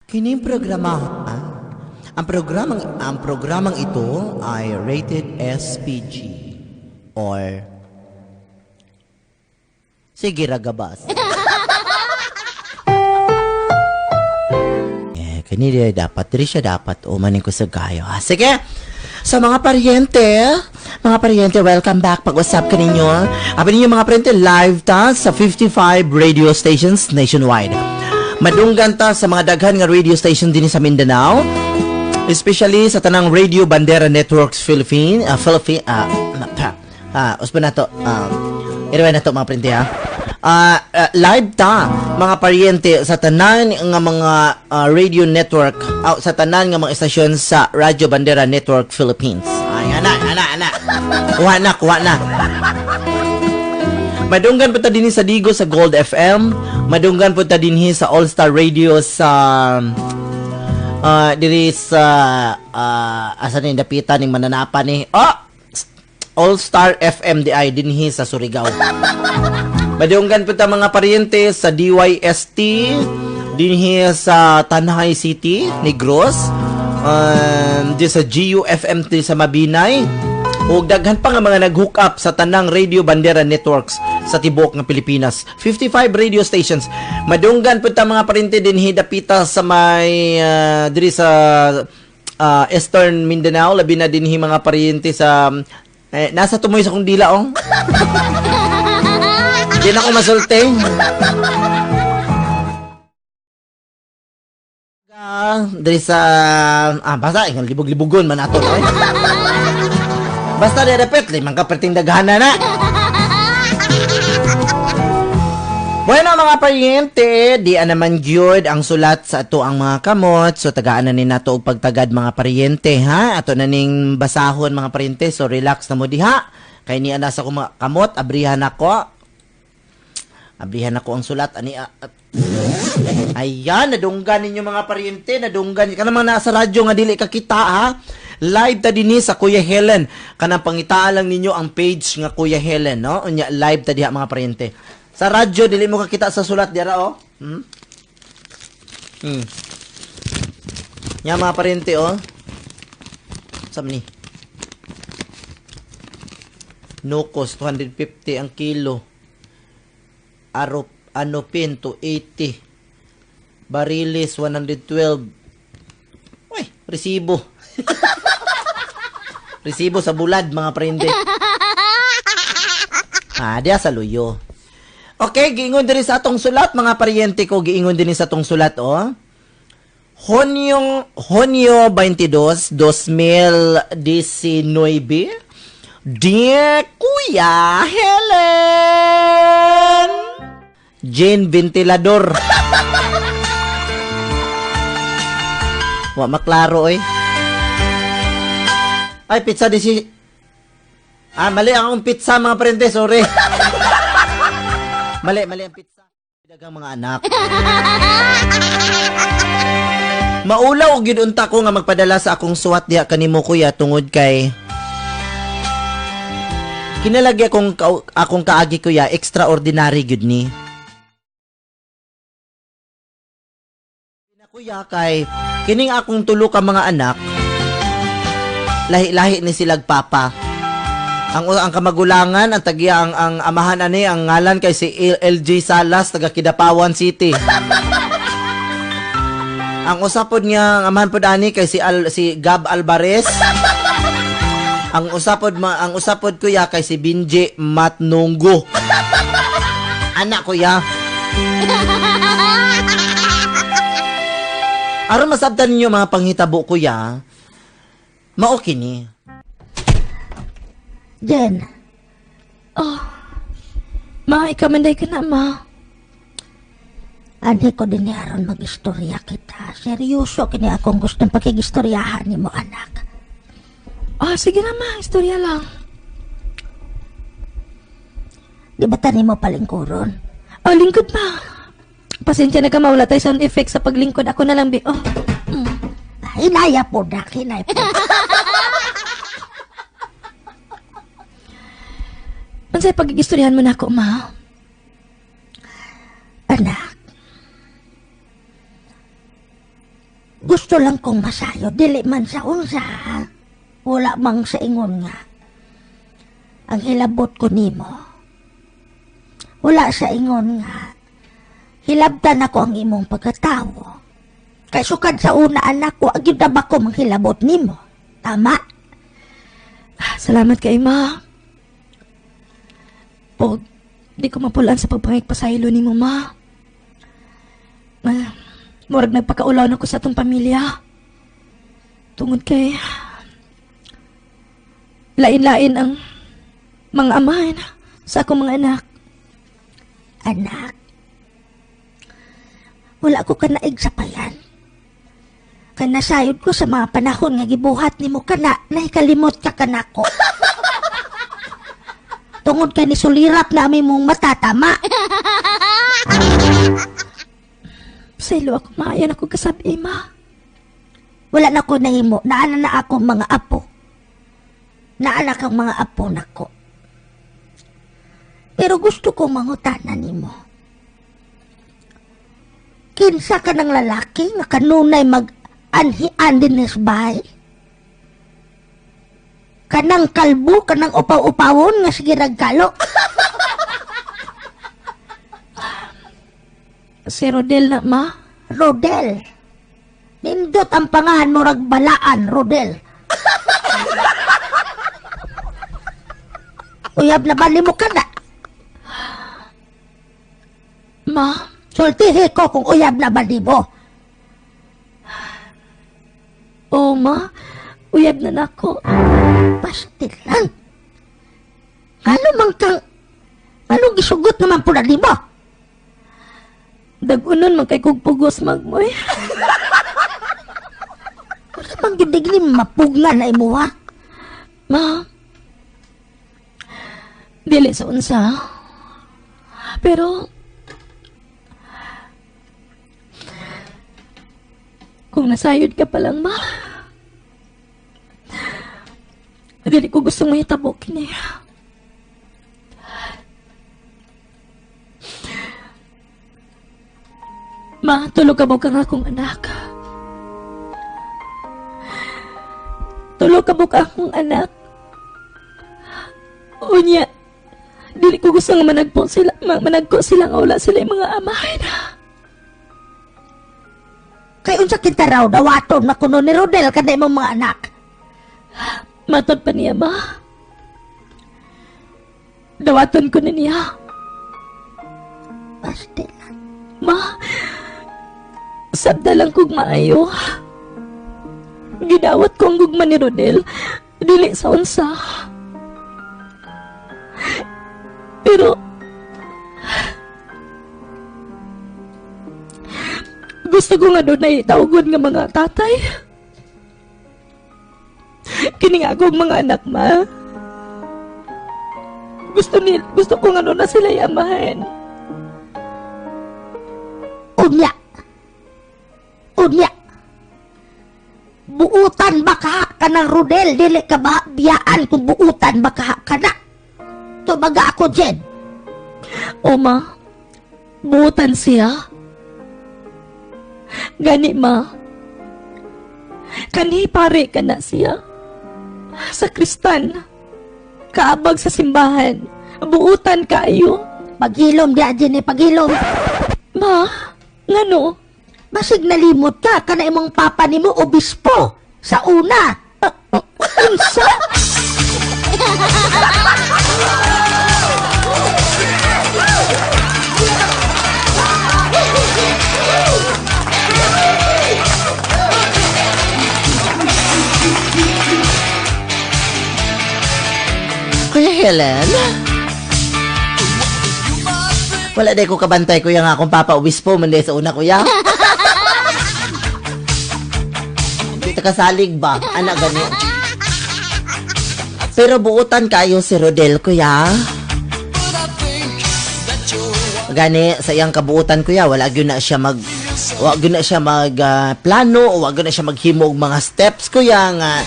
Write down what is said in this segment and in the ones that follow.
Kining programa, ang programang ito ay rated SPG or sige ragabas. Eh, kanina dapat diri siya dapat umanin ko sa gayo. Ah, sige. Sa mga paryente, welcome back. Pag-usap ka ninyo. Abi ninyo mga paryente, live ta sa 55 radio stations nationwide. Madunggan ta sa mga daghan nga radio station din sa Mindanao. Especially sa tanang Radio Bandera Networks Philippines, Philippine, uspa na to. Anyway na to mga paryente ha. Live ta mga paryente sa tanan nga mga radio network, sa tanan nga mga estasyon sa Radyo Bandera Network Philippines. Ay, ana, ana, ana. Kuha na, kuha na. Madunggan po ta dinhi sa Digo sa Gold FM. Madunggan po ta dinhi sa All Star Radio sa diri sa asa ni dapitan ning mananapa ni. Oh! All Star FM di ay dinhi sa Surigao. Madunggan po ta mga paryente sa DYST dinhi sa Tanay City, Negros. Di sa GUFM di sa Mabinay. Ug daghan pa nga mga nag-hook up sa tanang Radio Bandera Networks sa tibuok nga Pilipinas. 55 radio stations. Madunggan pud ta mga paryente dinhi dapita sa may diri sa Eastern Mindanao, labi na dinhi mga paryente sa nasa tumoy sa kong dila oh. Di na ko masulti. Diri sa basta ingon libog-libogon man ato eh. Basta di dapat limang ka perting daghana na. Bueno mga paryente, di naman gyud ang sulat sa ato ang mga kamot. So tagaan na ni nato og pagtagad mga paryente ha. Ato na ning basahon mga paryente. So relax na mo diha. Kay niya nasa ko mga kamot, abrihan ako. Abrihan ako ang sulat ani. Ayan, nadunggan ninyo mga paryente, nadunggan. Kanang mga nasa radyo nga dili ka kita ha. Live ta dinhi sa Kuya Helen. Kanang pangitaan lang ninyo ang page nga Kuya Helen, no? Unya live ta diha mga paryente. Sa radyo dili mo kakita sa sulat dira oh. Hmm? Hmm. Nya mga paryente oh. Sa ni? Nukos 250 ang kilo. Arop ano pin 280. Barilis 112. Uy, resibo. Resibo sa bulad mga prende. Ah, diya sa luyo. Okay, giingon diri sa atong sulat mga paryente ko, giingon dinhi sa atong sulat oh. Hunyo 22, 2019. Dear Kuya Helen. Jane Ventilador. Wa maklaro oy. Ay, pizza di si... Ah, mali ang akong pizza mga prende, sorry. Mali ang pizza. Daghang mga anak. Maulaw og gyud unta ko nga magpadala sa akong suwat diha kanimo kuya tungod kay kinalagi akong kaagi kuya, extraordinary gyud ni. Kuya kay kining akong tulo ka mga anak, lahi-lahi ni silag papa. Ang kamagulangan, ang tagiya ang amahan ani, ang ngalan kay si LJ Salas taga Kidapawan City. Ang usapod niya, ang amahan pod ani kay si Gab Alvarez. Ang usapod kuya kay si Binji Matnunggo. Anak kuya. Aron masabtan ninyo mga panghitabo kuya, mao kini. Jen. Oh. Ma, ikamanday ka na, ma. Ani ko din aron mag-istorya kita. Seryoso kini akong gustong pakigistoryahan nimo, anak. Ah, sige na, ma. Istorya lang. Di ba tani mo palingkuron? Oh, lingkod, ma. Pasensya na ka, ma. Wala tayo sound effect sa paglingkod. Ako na lang, bi. Oh. Mm. Hinaya po na. Hinaya po. Unsay pagigistoryahan mo na ako, ma? Anak. Gusto lang kong masayo, dili man sa unsa. Wala mang sa ingon nga ang hilabot ko nimo. Wala sa ingon nga hilabtan ako ang imong pagkatawo. Kay sukad sa una, anak ko, gyud na ba ko manghilabot nimo? Tama? Salamat kay ma. O, di ko mapulaan sa pagpangigpasaylo nimo, ma. Murag nagpakaulaw na ko sa atong pamilya. Tungod kay lain-lain ang mga amahan sa akong mga anak. Anak, wala ko kanaig sa payan. Kay nasayod ko sa mga panahon nga gibuhat nimo kana, nahikalimot ka kanako. Tungod kay nisulirap na ami mong matatama. Pasaylo ako, ma. Ayan ako kasabi, ma. Wala na ko nahimo. Naana na ako mga apo. Naana kang mga apo nako. Pero gusto ko mangutana nimo. Kinsa ka ng lalaki nga kanunay mag-anhian din sa bahay? Kanang kalbo, kanang upaw-upawon nga sige ragkalo. Si Rodel na, ma. Rodel. Nindot ang pangahan mo ragbalaan, Rodel. Uyab na ba nimo ka na? Ma. Sultihi ko kung uyab na ba nimo. Oo, ma. Uyab na nako. Pastilan. Ano man kang... Anong gisugot naman po na nimo? Dagunon man kay kog pugos, magmoy. Wala bang gidig ni mapugna na imuha? Ma, dili sa unsa. Pero, kung nasayod ka pa lang, ma, dili ko gustong mahitabo kini. Ma, tulog ka mo kang akong anak. Tulog ka mo ka akong anak. Unya, dili ko gusto nga managpo sila, managko sila nga wala sila yung mga amahin. Kay unsa kita raw dawaton na kuno ni Rodel kada imong mga anak. Matod pa niya, ma. Dawaton ko na niya. Pastilan. Ma, sabda lang kog maayo. Gidawat ko ang gugma ni Rodel. Dili sa unsa. Pero gusto ko nga doon ay tawgon nga mga tatay. Kini nga akong mga anak, ma. Gusto ko nga doon na sila yamahin. Unya. Unya. Buutan ba ka ka ng Rodel? Dili ka ba biyaan kung buutan ba ka ka na? Tumaga ako, Jen. O, ma. Buutan siya. Gani, ma. Kani pare ka na siya. Sa kristan. Kaabag sa simbahan. Buutan kayo. Paghilom diya, Jen, paghilom. Ma, ngano? Basig nalimot ka, kana imong papa nimo obispo sa una. Unsa? Kuya Helen? Wala day ko kabantay, kuya, nga akong papa obispo man day sa una, kuya. Di ta kasalig ba? Anak gani. Pero buutan kayo si Rodel, kuya. Gani sa iyang kabuutan, kuya, wala gyud na siya mag wa gyud na siya mag plano o wa gyud na siya maghimo og mga steps, kuya, nga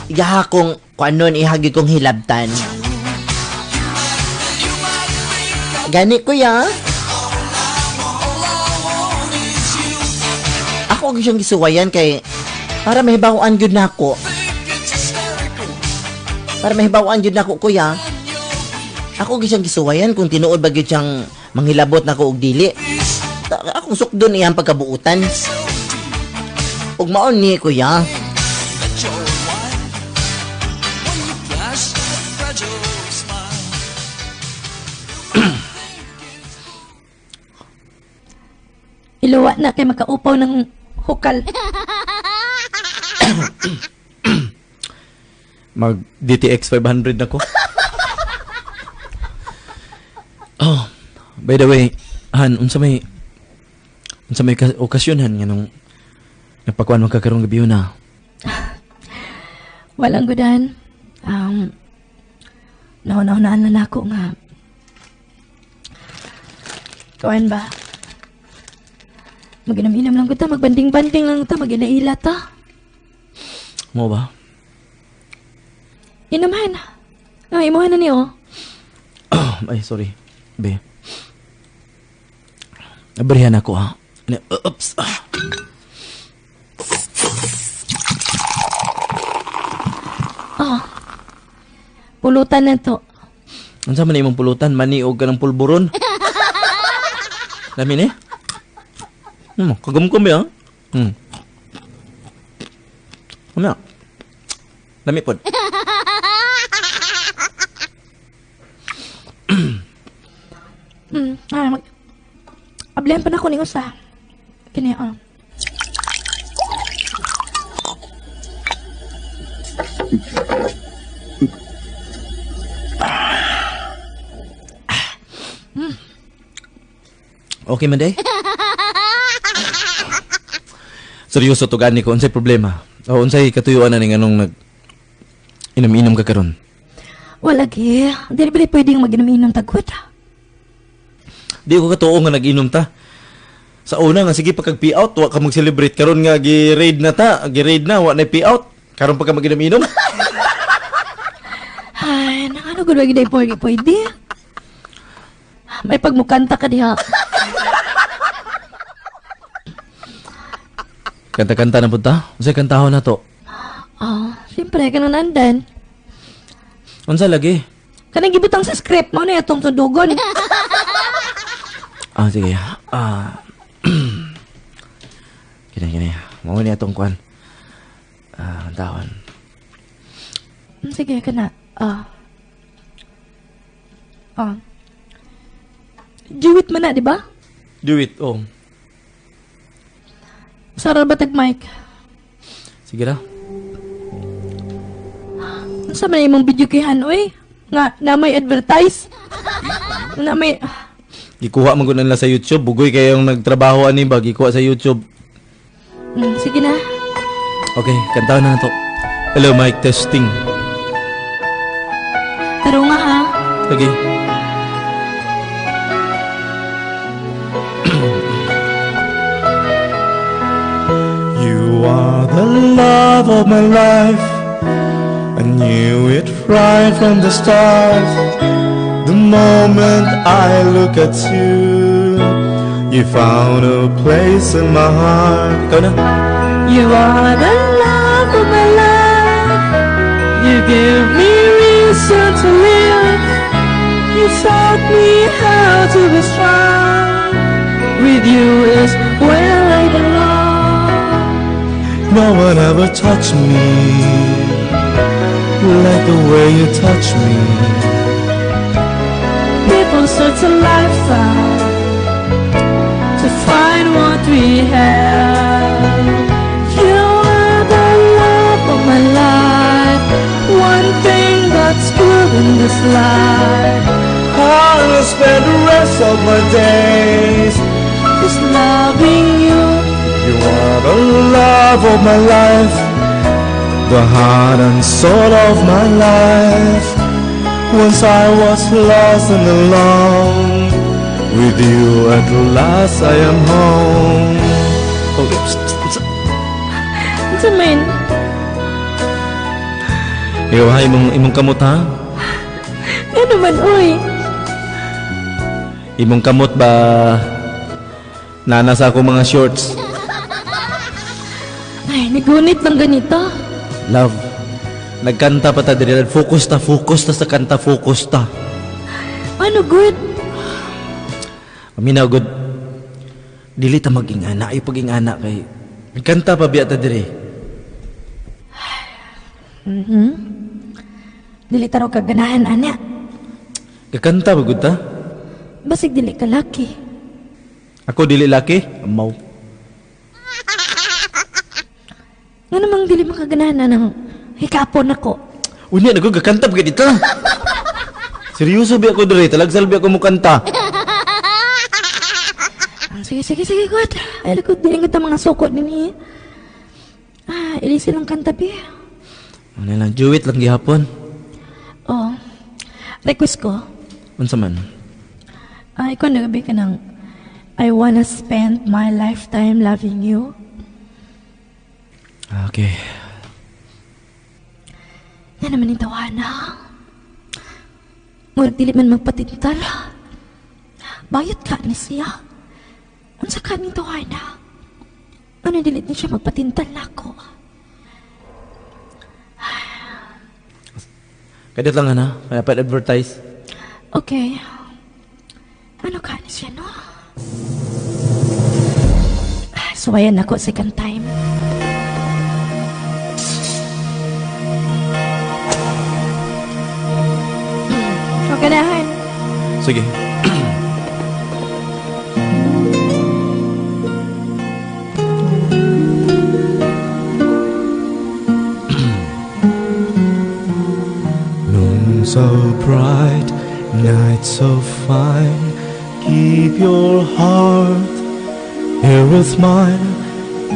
iyaha kong kuanon ihagi kong hilabtan. Gani, kuya. Ako Ako gyud siyang gisuwayan kay para mahibaw-an gyud nako. Para mahibaw-an gyud nako, kuya. Ako gyud siyang gisuwayan kung tinuod ba gyud siyang manghilabot nako og dili. Akong sukdon iyang pagkabuutan. Ug maon ni, kuya. Iluwa na kay makaupaw ng hukal. Mag DTX 500 na ko. Oh, by the way, Han, unsa may okasyon, Han, nganong nagpakuan man ka karong gabi na? Walang gudan. Nauna-unaan na nako nga. Kuan ba? Mag-inam-inam lang ko ta, magbanding-banding lang ta, mag-ila-ila ta. Mo ba? Inuman. Ah, imuha na niyo. Oh, ay, sorry. Be. Abrihan ako, ha. Oops. Ah. Ah. Pulutan na to. Unsa man imong pulutan? Mani og kanang pulburon? Lami ni? Kagumkum ya. Ano? Lami pod. Ah, ablihan pa na ko ning usa. Kini, ah. Okay man day? Seryoso to gani ko, unsay problema? O unsay katuyuan na ning anong nag inom-inom ka karon? Wala gi. Dili ba pwedeng mag-inom-inom tagwad? Di ko katuo nga nag-inom ta. Sa una nga sige pa kag out, wa ka mag-celebrate karon nga gi-raid na ta, gi-raid na wa na out. Karon pa ka mag-inom-inom. Ay, nangano gud wagi day pwede pwede. May pagmukanta ka diha. Kanta-kanta na pud ta. Unsay kantahon na to? Ah, siyempre kanang nandan. Unsa lagi? Kanang gibutang sa script mo na itong tundugon. Ah, sige. Ah. Kini kini. Mao ni atong kuan. Ah, kantahon. Sige kana. Ah. Ah. Duit man na, di ba? Do it, oh. Sara ba tag mic? Sige ra. Unsa man imong video kay Han, oy? Nga na may advertise. Na may Gikuha man gud nila sa YouTube. Bugoy kayong nagtrabaho ani ba gikuha sa YouTube. Sige na. Okay, kantahon na to. Hello, mic testing. Taro nga ha. Lagi. You are the love of my life. I knew it right from the start. The moment I look at you, you found a place in my heart. Ikaw na. You are the love of my life. You give me reason to live. You taught me how to be strong. With you is where I belong. No one ever touched me like the way you touch me. People search a lifetime to find what we have. You are the love of my life. One thing that's good in this life. I'll spend the rest of my days just loving you. You are the love of my life, the heart and soul of my life. Once I was lost and alone, with you at last I am home. Oh, psst, psst, psst. Unsa man? Ikaw ha, imong kamot ha? Ano man, oy? Imong kamot ba nana sa ako mga shorts? Ay, nagunit lang ganito. Love, nagkanta pa ta diri. Focus ta, focus ta sa kanta, focus ta. Ano good? Aminaw good. Dili ta magingana, ay pagingana kay nagkanta pa biya ta diri. Dili ta raw kaganahan ana. Gakanta ba gud ta? Basig dili ka laki. Ako dili laki, amaw. Nga namang dili makaganahan anang hikapon ako. Unya na ko gakanta pa gid ta. Seryoso biya ko diri, talagsal biya ko mo kanta. Sige, sige, sige, good. Ay, likod dili kita mga sukot nini. Ah, ili silang kanta bi. Ano lang, duet lang gihapon. Oh, request ko. Unsa man? Ay, ikaw nagabi ka ng I wanna spend my lifetime loving you. Okay. Nga naman yung tawana. Murag dili man magpatintal. Bayot ka ni siya. Unsa ka ni tawana? Ano dili ni siya magpatintal nako? Kadit lang ana, kaya pa advertise. Okay. Ano ka ni siya, no? Suwayan ako second time. Okay na, Han. Sige. Moon so bright, night so fine, keep your heart here with mine.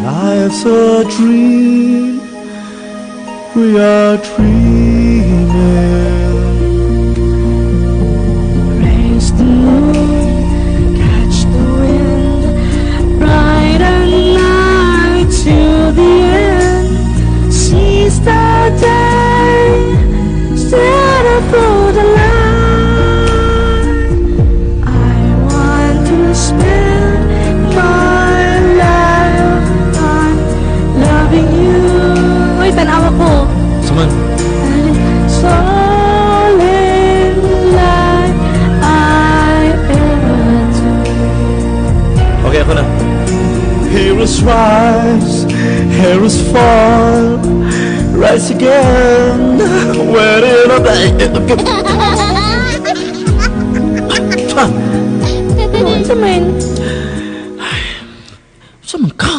Life's a dream, we are dreaming. Raise the moon, catch the wind, bright and night to the end. Seize the day, set up for the light. I want to spend my lifetime loving you. Uy, tanawa ko. Suman. So like I ever do. Okay, ako na. Heroes rise, heroes fall, rise again. Where did I Unsa man? Unsa man ka?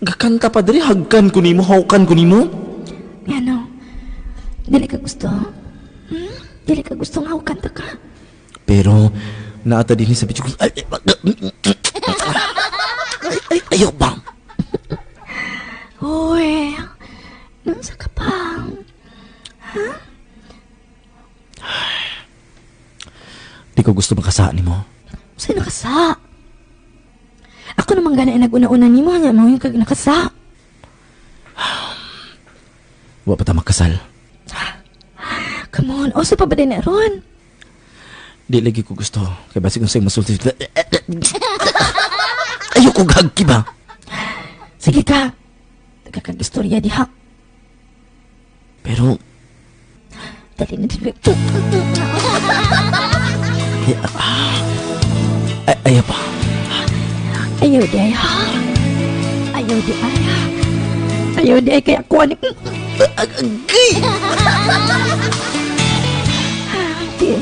Gakanta pa diri, hagkan ko nimo, hawkan ko nimo. Ngano? Dili ka gusto? Dili ka gusto nga hawkan ta ka? Pero naata dinhi sa bitch ko. Ay, ay, ayaw ba? Uy, nunsa ka pa? Ha? Di ko gusto makasa nimo. Sa'yo nakasa? Ako naman gana ay nag-una-una nimo, hanya mo yung kag nakasa. Wa pa ta makasal. Come on, osa pa ba din na ron? Di lagi ko gusto. Kaya basig kung sa'yo masulti. Ayoko gagki ba? Sige ka. Nagkakag-istorya diha. Pero Dali na dili. Ay, ayaw pa. Ayaw di ay, ha? Ayaw di ay, ha? Ayaw di ay, kaya ako ani. Agay! Di.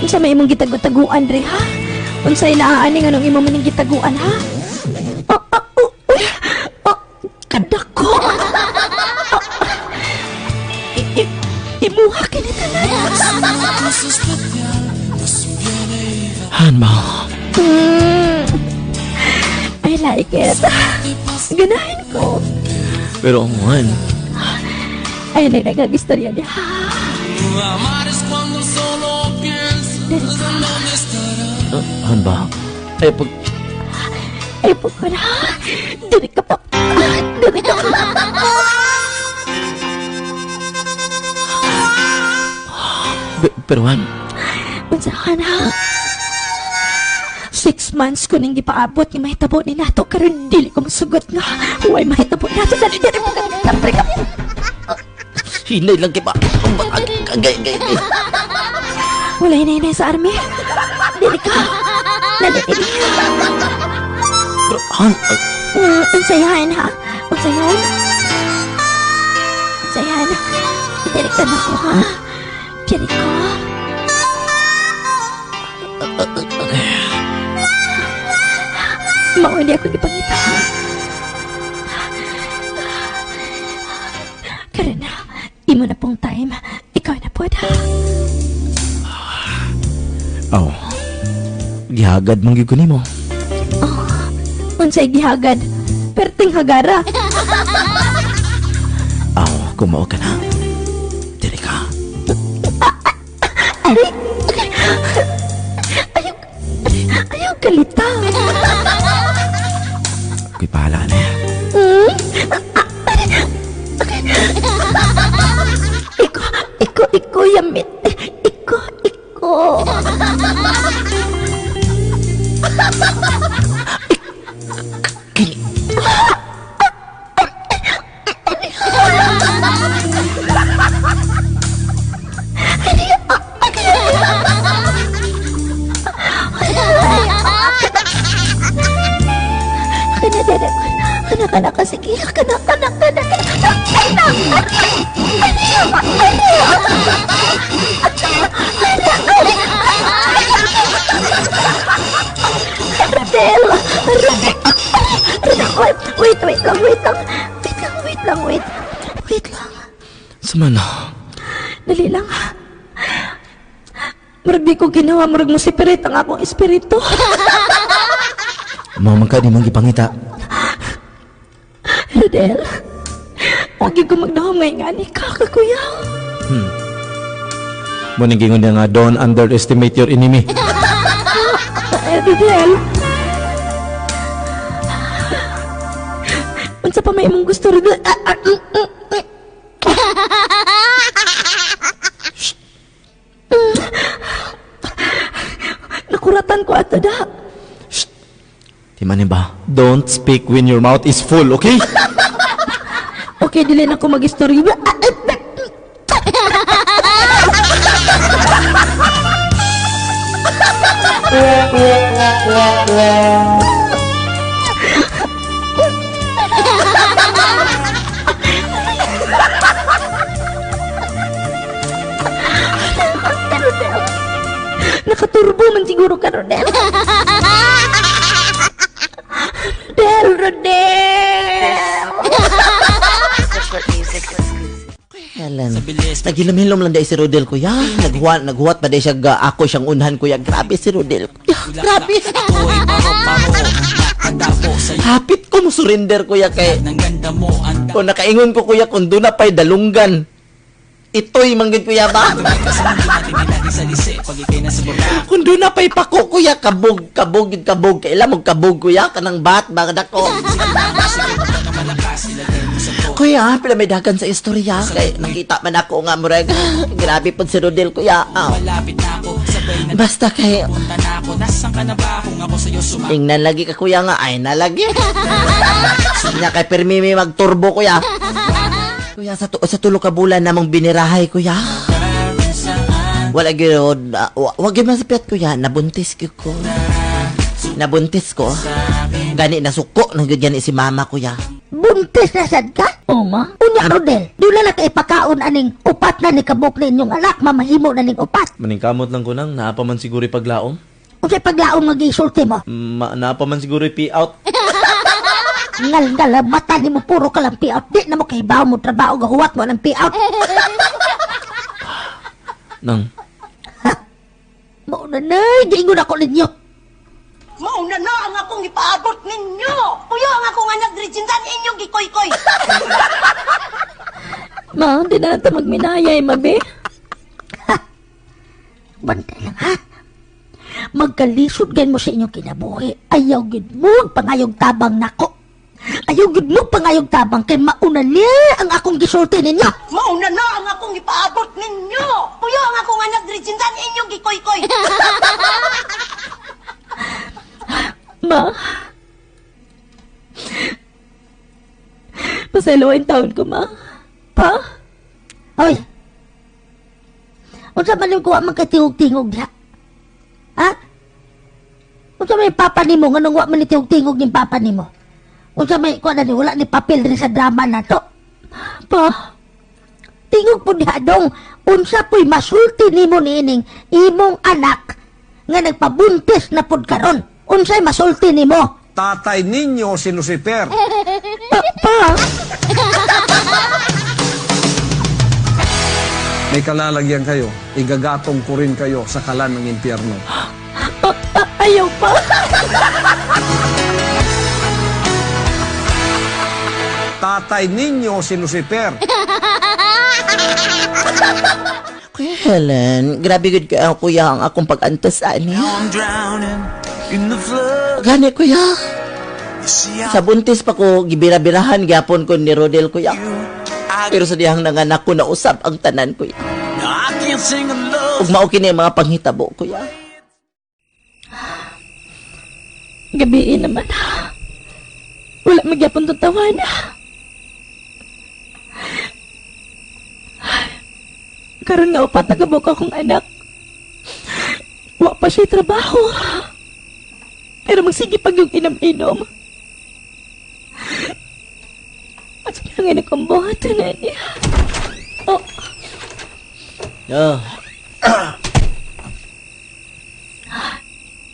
Unsa may imong gitago-taguan dre, ha? Unsay naaaning anong imo maning gitaguan, ha? Oh, oh, oh, uy. Oh, kadako. Oh. Imuha kini tanan. Han ba? I like it. Ganahin ko. Pero ang han. Ay, like nag-istorya niya. Han ba? Ay, pag... Ay, pag ko na. Dili ka pa. Dili ka pa. Pero Han. Unsa ka na? 6 months ko nang gipaabot nga mahitabo ni nato, karon dili ko masugot nga way mahitabo nato. Dali, dali, dali, dali. Hinay lang kay ba. Agay, agay, agay. Wala hinay sa army. Dili ka. Dali, dali. Pero, han, ay, Unsayahan ha? Unsayahan? Unsayahan? Dili ka na ko ha? Dili ka. Okay. Mao hindi ako gipangita. Karon na, imo na pong time. Ikaw na po ha. Oh. Gihagad man gyud ko nimo. Unsay gihagad? Perting hagara. Aw, kung mao ka na. Dili ka. Aray! Ayaw, ayaw kalita. Ako'y bahala na. Iko, iko, iko, yamit. Iko, iko. Kini. Kana, kana, kana, kana, ka, sige. Kana, kana, kana, kana. Rodel! Rodel! Rodel! Wait, wait lang, wait lang. Wait lang, wait lang, wait. Wait lang. Sumano. Dali lang. Murag di ko ginawa, murag mo separate ang akong espiritu. Mao man ka di man gipangita. Rodel, wag ko magdahom ngay nga ni ka, kakuya. Mo ning gingon niya nga, "Don't underestimate your enemy." Eh, Rodel. Unsa pa may imong gusto, Rodel? Ah, ah, mm. Nakuratan ko ato da. Di man ni ba? Don't speak when your mouth is full, okay? Okay, dili na ko mag-istorya. Ah, ah, ah. Rodel. Nakaturbo man siguro ka, Rodel. Rodel, Rodel. Helen. Naghilom-hilom lang dahil si Rodel, kuya. Naghuwat, naghuwat pa dahil siya ga, ako siyang unhan, kuya. Grabe si Rodel, kuya. Grabe. Hapit ko mo surrender, kuya, kay kung nakaingon ko, kuya, kung doon na pa'y dalunggan. Ito'y manggid, kuya ba? Kung doon na pa'y pako, kuya, kabog, kabog, yun, kabog. Kailan mo kabog, kuya? Kanang bat, ba dako? Kuya, pila may dagan sa istorya. Kay nakita man ako nga murag. Grabe po si Rodel, kuya. Aw. Basta kay tingnan lagi ka, kuya, nga ay nalagi. Nya kay pirmi may magturbo, kuya. Kuya, sa tulo ka bulan namong binirahay, kuya. Wala gyud wag gyud masapyat, kuya, nabuntis gyud ko. Nabuntis ko. Gani nasuko na gyud gani si mama, kuya. Buntis na sad ka? Oh, ma. Unya, Rodel, dula na kay ipakaon aning upat na ni kabuk na inyong anak, mamahimo na ning upat. Maningkamot lang ko nang, naa pa man siguro paglaom. Unsay paglaom nga gisulti mo? Naa pa man siguro pee out. Ngal-ngal ang mata nimo, puro ka lang pee out. Di na mo kahibaw mo trabaho, gahuwat mo ng pee out. Nang, Mao na nay, giingon ako ninyo. Mauna na ang akong ipaabot ninyo. Kuya ang akong anak diri sindan inyong gikoy-koy. Ma, di na nato magminayay, mabi. Bantay lang ha. Magkalisod gay mo sa inyong kinabuhi. Ayaw gid mo ang pangayog tabang nako. Ayaw gid mo pangayog tabang kay mauna niya ang akong gisulti ninyo. Mauna na ang akong ipaabot ninyo. Kuya ang akong anak diri sindan inyong gikoy-koy. Ma. Pasayloa taon ko, ma. Pa? Oy. Unsa man yung kuha man katingog-tingog diha? Ha? Unsa may papa nimo nganong wa man ni tingog-tingog ning papa nimo? Unsa may kuha na ni wala ni papel diri sa drama na to? Pa? Tingog po diha dong, unsa po'y masulti nimo niining imong anak nga nagpabuntis na pud karon? Unsay masulti nimo? Tatay ninyo si Lucifer. Pa? May kalalagyan kayo. Igagatong ko rin kayo sa kalan ng impyerno. Ayaw pa. Tatay ninyo si Lucifer. Kuya Helen, grabe gud kay kuya ang akong pag-antos ani. Gani kuya. Sa buntis pa ko gibira-birahan gyapon ko ni Rodel kuya. Pero sa dihang nanganak ko nausab ang tanan kuya. Ug mao kini ang mga panghitabo kuya. Gabiin naman. Wala magyapon tong tawana. Karon nga upat nagabok akong anak. Wa pa siya trabaho. Pero magsige pag yung inom-inom. At sa nga akong buhatan na niya. Oh. Oh.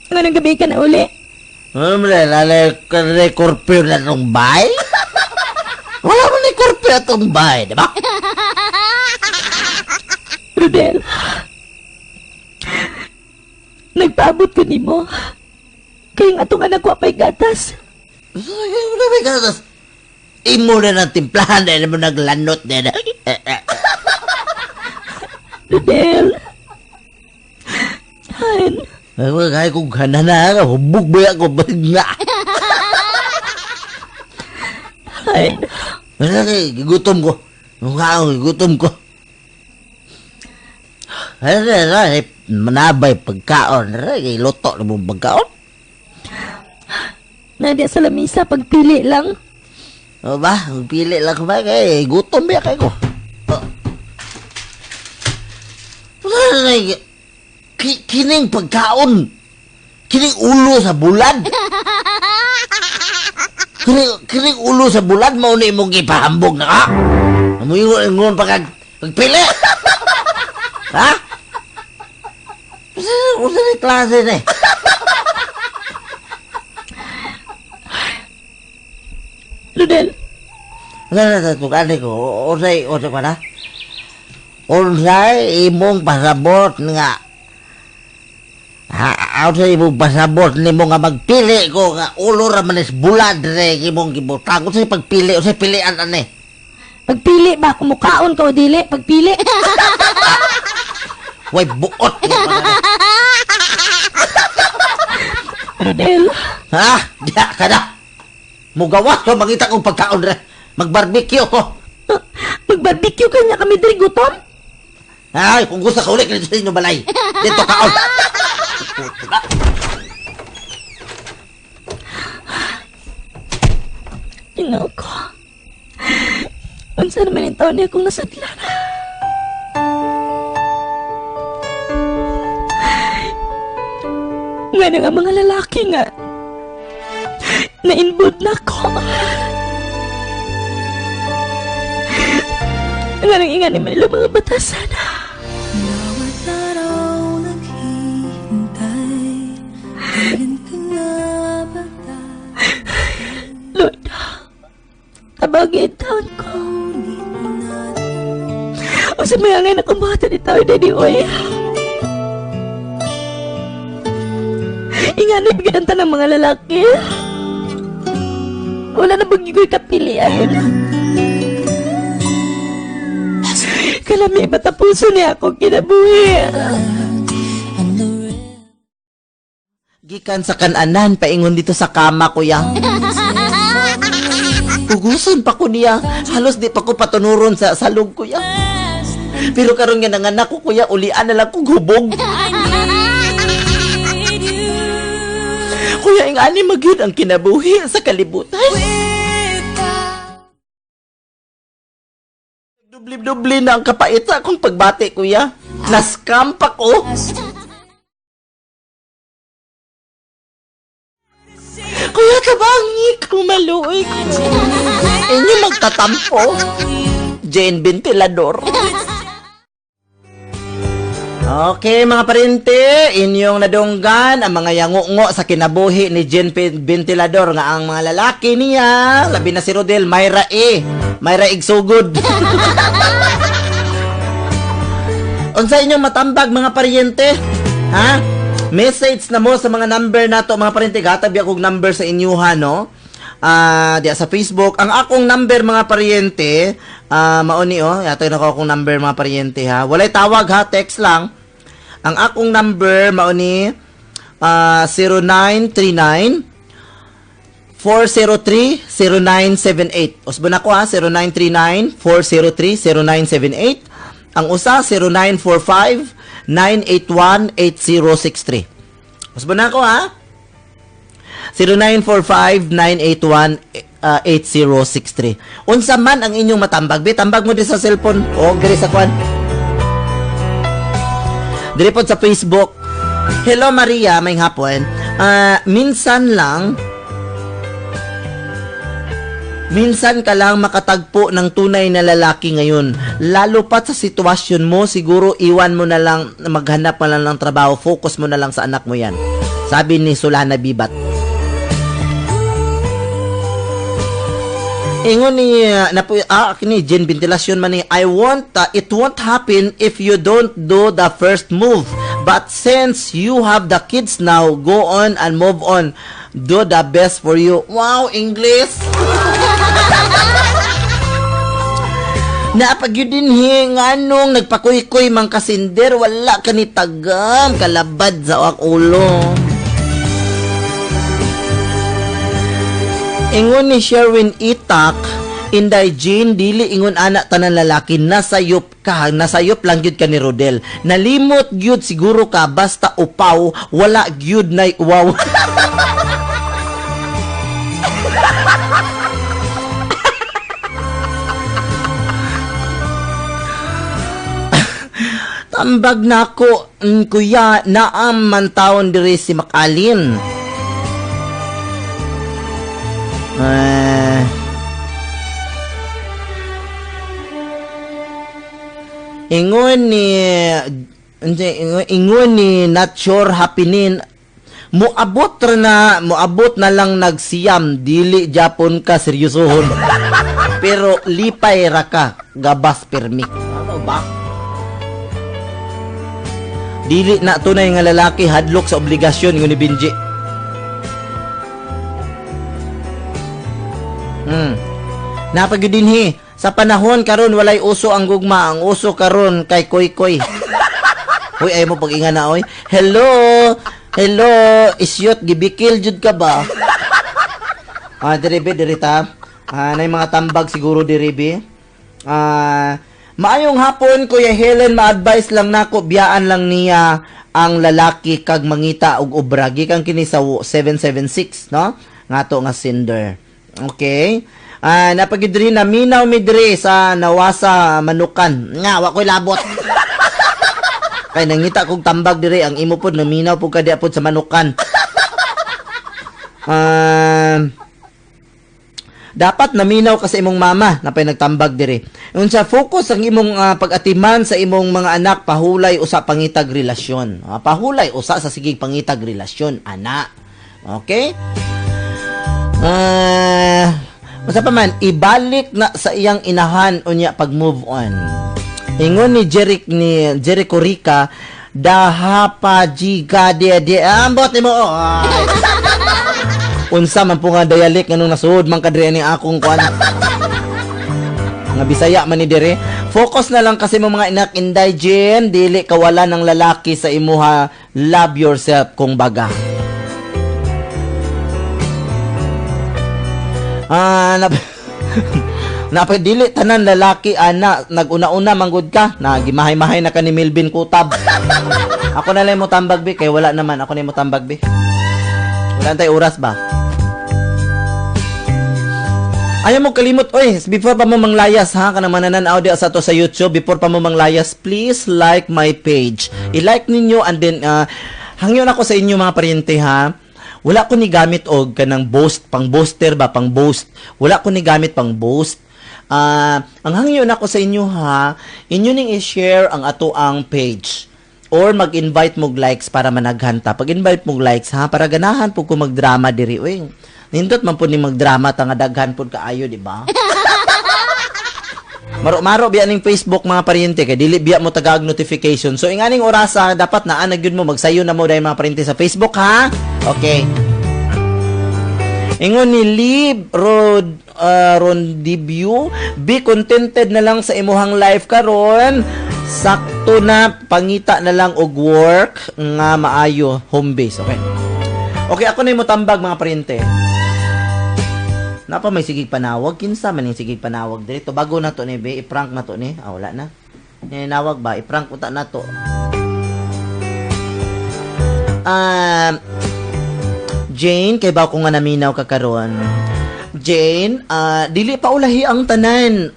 Nganong gabi ka na uli? Hombre, lale ka curfew na tong bay? Wala mo ni curfew atong bay, di ba? Rodel, nagpaabot ko nimo. Kaya nga atong anak ko pa'y gatas. Wala may gatas. Imo na ng timplahan dahil mo naglanot din. Rodel. Han. Ay, kaya kung gana na, hubog ba ako ba nga? Han. Wala kay, gigutom ko. Mukha ako, gigutom ko. Ay, ay, ay, manabay pagkaon. Ay, luto na mong pagkaon. Nadia sa lamisa, pagpili lang. O ba, pili lang ko ba? Kay, gutom ba kayo ko? Oh. Kining pagkaon. Kining ulo sa bulan. Kining ulo sa bulan, mao ni imong gipahambog na ka. Amoy ingon pa kag pagpili. Ha? Usa ni klase ni. Rodel. Wala na tukane ko. Unsay unsay ko na? Unsay imong pasabot nga ha, unsay imong pasabot nimo nga magpili ko nga ulo ra man is bulad re imong gibutang. Unsay pagpili, unsay pilian ani? Pagpili ba kung mukaon ka o dili? Pagpili. Way buot. Rodel. Ha? Diya ka na. Mugawas ko mangita kong pagkaon re. Magbarbecue ko. Magbarbecue ka niya kami diri gutom? Ay, kung gusto ka ulit dito sa inyong balay. Dito kaon. Ginoo ko. Unsa naman yung taon niya akong nasudlan? Nga na nga mga lalaki nga nainbod na ko. Nga nang ingan naman nila mga batasan. Bawat araw naghihintay, kailan ka nga ba Lord, tabagin taon ko. O sa mga ngayon akong bata ni tao, Daddy, oy. Inganay, bigyan ta ng mga lalaki. Wala na bang iko'y kapilian. Kalami, matapuso niya ako kinabuhi. Gikan sa kananan, paingon dito sa kama, kuya. Puguson pa ko niya. Halos di pa ko patunuron sa salog, kuya. Pero karon nga nanganak ko, kuya, ulian na lang kong hubog. kuya, ing ani magyud ang kinabuhi sa kalibutan. Dubli-dubli na ang kapait sa akong pagbati, kuya. Nascam pa ko. Kuya, tabangi ko, maluoy ko. Inyo magtatampo. Jane Ventilador. Okay, mga parente, inyong nadunggan ang mga yangungo sa kinabuhi ni Jane Ventilador nga ang mga lalaki niya, labi na si Rodel, Mayra E. Mayra Igsugod. Unsa inyong matambag mga paryente? Ha? Message na mo sa mga number nato mga paryente, gatag biya kog number sa inyo ha, no? Diya sa Facebook. Ang akong number mga paryente, mao ni oh, yatay na ko akong number mga paryente ha. Walay tawag ha, text lang. Ang akong number mao ni 0939 403 0978. Usbon ako ha, 0939 403 0978. Ang usa 0945 981 8063. Usbon ako ha. 0945 981 8063. Unsa man ang inyong matambag, be tambag mo di sa cellphone o diri sa kwan. Diri pod sa Facebook. Hello Maria, may hapon. Minsan ka lang makatagpo ng tunay na lalaki ngayon. Lalo pat sa sitwasyon mo, siguro iwan mo na lang, maghanap mo lang ng trabaho, focus mo na lang sa anak mo yan. Sabi ni Solana Bibat. Ingon ni kini Jen Ventilacion man ni, I want it won't happen if you don't do the first move. But since you have the kids now, go on and move on. Do the best for you. Wow, English. Napagyud din hi nganong nagpakuy-kuy man kasinder, wala ka ni tagam kalabad sa ak ulo. Ingon ni Sherwin Itak, Inday Jean, dili ingon anak tanan lalaki, nasayop ka, nasayop lang gyud ka ni Rodel. Nalimot gyud siguro ka, basta upaw, wala gyud nay uwaw. Tambag nako, kuya, naam man taon diri si Makalin. Ingon ni not sure happinin, muabot na lang nagsiyam, dili Japon ka seryosohon. Pero lipay ra ka gabas permi. Ano ba? Dili na tunay nga lalaki hadlok sa obligasyon, ingon ni Benji. Napagyudinhi sa panahon karon walay uso ang gugma, ang uso karon kay koy-koy. Hoy, ay mo pag-inga na oy. Hello. Hello, isyot gibikil jud ka ba? Diri be, diri ta. Nay mga tambag siguro diri be. Maayong hapon Kuya Helen, ma-advise lang nako, biyaan lang niya ang lalaki kag mangita og obra gikan kini sa 776, no? Ngato nga sender. Okay. Napagidri na minaw mi diri sa nawasa manukan. Nga wa koy labot. Kay nangita kog tambag diri ang imo pod naminaw pud ka diha pod sa manukan. Dapat naminaw ka sa imong mama napay nagtambag diri. Unsa focus ang imong pag-atiman sa imong mga anak, pahulay usa pangitag relasyon. Pahulay usa sa sigig pangitag relasyon, ana. Okay? Basta pa man, ibalik na sa iyang inahan unya pag move on. Ingon ni Jericho Rica, dahapa jiga de de ambot nimo. Unsa man po nga dialect nganong nasuod man kadre ni akong kuan. Nga Bisaya man ni dire. Focus na lang kasi mo mga inak, Inday Jean, dili kawala ng lalaki sa imuha. Love yourself kung baga. Napadili tanan lalaki ana, naguna-una manggod ka, nagimahay-mahay na ka ni Melvin Kutab. Ako na lang mo tambag be, kay wala naman ako na mo tambag be. Wala tay oras ba? Ayaw mo kalimot, oy, before pa mo manglayas ha, kanang manananaw di sa to sa YouTube, before pa mo manglayas, please like my page. I-like ninyo and then hangyo na ko sa inyo, mga paryente, ha. Wala ko ni gamit og kanang boast, pang boaster ba, pang boast. Wala ko ni gamit pang boast. Ang hangyo na ko sa inyo ha, inyo ning i-share ang ato ang page or mag-invite mo likes para managhan ta. Pag-invite mo likes ha, para ganahan po ko magdrama diri. Uy, nindot man po ni magdrama ta nga daghan pod kaayo, di ba? Maro-maro biya ning Facebook, mga paryente, kay dili biya mo tagaag notification. So inganing orasa dapat naa na gyud mo, magsayo na mo dahil, mga paryente, sa Facebook ha. Okay. Ingon ni Lee Rod Rondibio, be contented na lang sa imuhang life karon. Sakto na, pangita na lang og work nga maayo, home base. Okay. Okay, ako na yung motambag, mga paryente. Napa may sigig panawag, kinsa man yung sigig panawag diri? Bago na to ni be, i-prank na to ni. Ah, wala na. Nawag ba? I-prank uta na to. Jane, kay ba ko nga naminaw ka karon? Jane, dili pa ulahi ang tanan.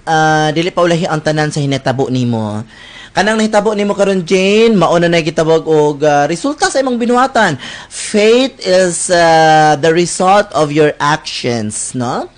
Dili pa ulahi ang tanan sa hinatabo nimo. Kanang nahitabo nimo karon, Jane, mao na gitawag og resulta sa imong binuhatan. Faith is the result of your actions, no?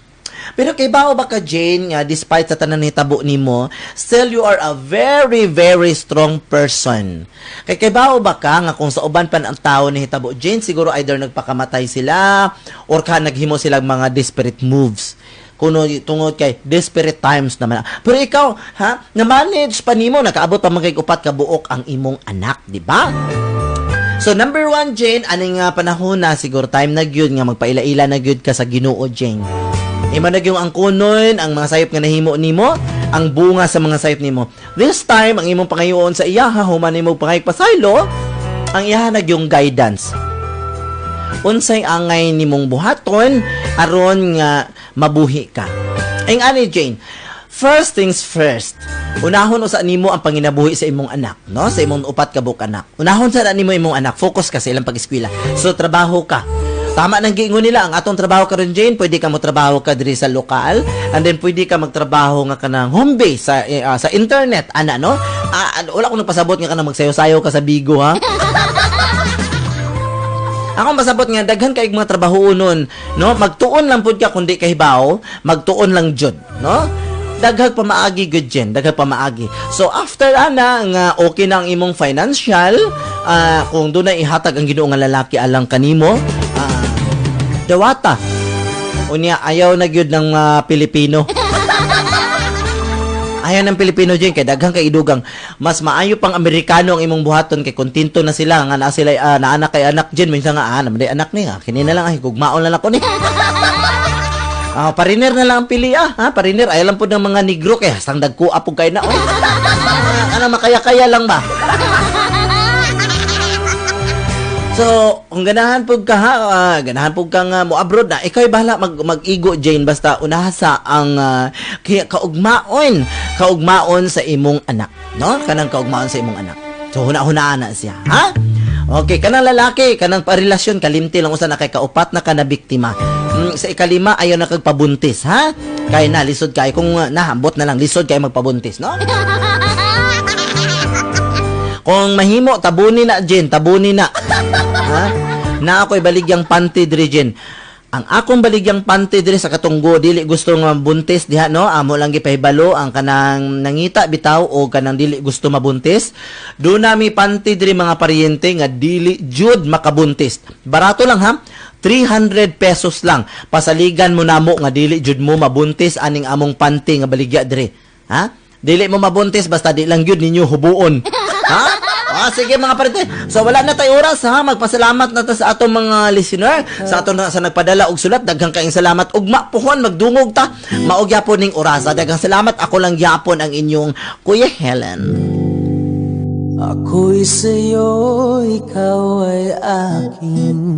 Pero kay bao ba ka, Jane, nga despite sa tanan nahitabo nimo, still you are a very very strong person. Kay bao ba ka nga kung sa uban pa ang tao nahitabo, Jane, siguro either nagpakamatay sila or ka naghimo sila mga desperate moves. Kuno tungod kay desperate times naman. Pero ikaw, ha, na-manage pa nimo, nakaabot pa man kay 4 ka buok ang imong anak, di ba? So number one, Jane, aning nga panahon na siguro time na gyud nga magpaila-ila na gyud ka sa Ginoo, Jane. Imo na gyud ang kunon ang mga sayop nga nahimo nimo, ang bunga sa mga sayop nimo. This time ang imong pangayoon sa iyaha human nimo pangayog pasaylo, ang iyaha na gyung guidance. Unsay angay nimong buhaton aron nga mabuhi ka. Ay ani, Jane, first things first. Unahon usa nimo ang panginabuhi sa imong anak, no? Sa imong 4 ka buok anak. Unahon sa nimo imong anak, focus ka sa ilang pag-eskwela. So trabaho ka. Tama nang giingon nila ang atong trabaho karon, Jane, pwede ka mo trabaho ka diri sa lokal and then pwede ka magtrabaho nga kanang home base sa internet ana, no? Wala ko nagpasabot nga kanang magsayo-sayo ka sa Bigo ha. Ako masabot nga daghan kay mga trabaho nun, no? Magtuon lang pud ka kundi kahibaw, magtuon lang jud, no? Daghang pamaagi gud, Jen, daghang pamaagi. So after ana nga okay na ang imong financial, kung dunay ihatag ang Ginoo nga lalaki alang kanimo, dawata. Unya ayaw na gyud ng Pilipino. Ayaw ng Pilipino, Jen, kay daghang kay idugang. Mas maayo pang Amerikano ang imong buhaton kay kontento na sila nga naa sila naanak kay anak, Jen, minsan nga naman anak ni, kini na lang ay gugmaon na lang ko ni. Pariner na lang ang pili ha, pariner ayaw lang pud ng mga negro kay hastang dagko pud kay na oy. Ano makaya-kaya lang ba? So, kung ganahan pud ka ha, ganahan pud ka nga mo abroad na, ikaw bahala mag-igo, Jane, basta unaha sa ang kaugmaon, kaugmaon sa imong anak, no? Kanang kaugmaon sa imong anak. So huna-hunaan na siya, ha? Okay, kanang lalaki, kanang parelasyon kalimti lang usa na kay kaupat na ka na biktima. Sa ikalima ayaw na kag pabuntis, ha? Kay na lisod kay kung nahambot na lang lisod kay magpabuntis, no? Kung mahimo tabuni na, Jen, tabuni na. Ha? Na ako'y baligyang panty diri, Jen. Ang akong baligyang panty diri sa katunggo dili gusto nga buntis diha, no? Amo lang gipahibalo ang kanang nangita bitaw o kanang dili gusto mabuntis. Do nami panty diri, mga paryente, nga dili jud makabuntis. Barato lang ha. 300 pesos lang. Pasaligan mo namo nga dili jud mo mabuntis aning among panty nga baligya diri. Ha? Dili mo mabuntis basta di lang gyud ninyo hubuon. Ha? Sige mga parente. So wala na tayo oras ha. Magpasalamat na ta sa atong mga listener, sa atong sa nagpadala og sulat. Daghang kaayong salamat. Ugma pohon magdungog ta. Mao gyapon ning orasa. Daghang salamat. Ako lang gyapon ang inyong Kuya Helen. Ako'y sa'yo, ikaw ay akin.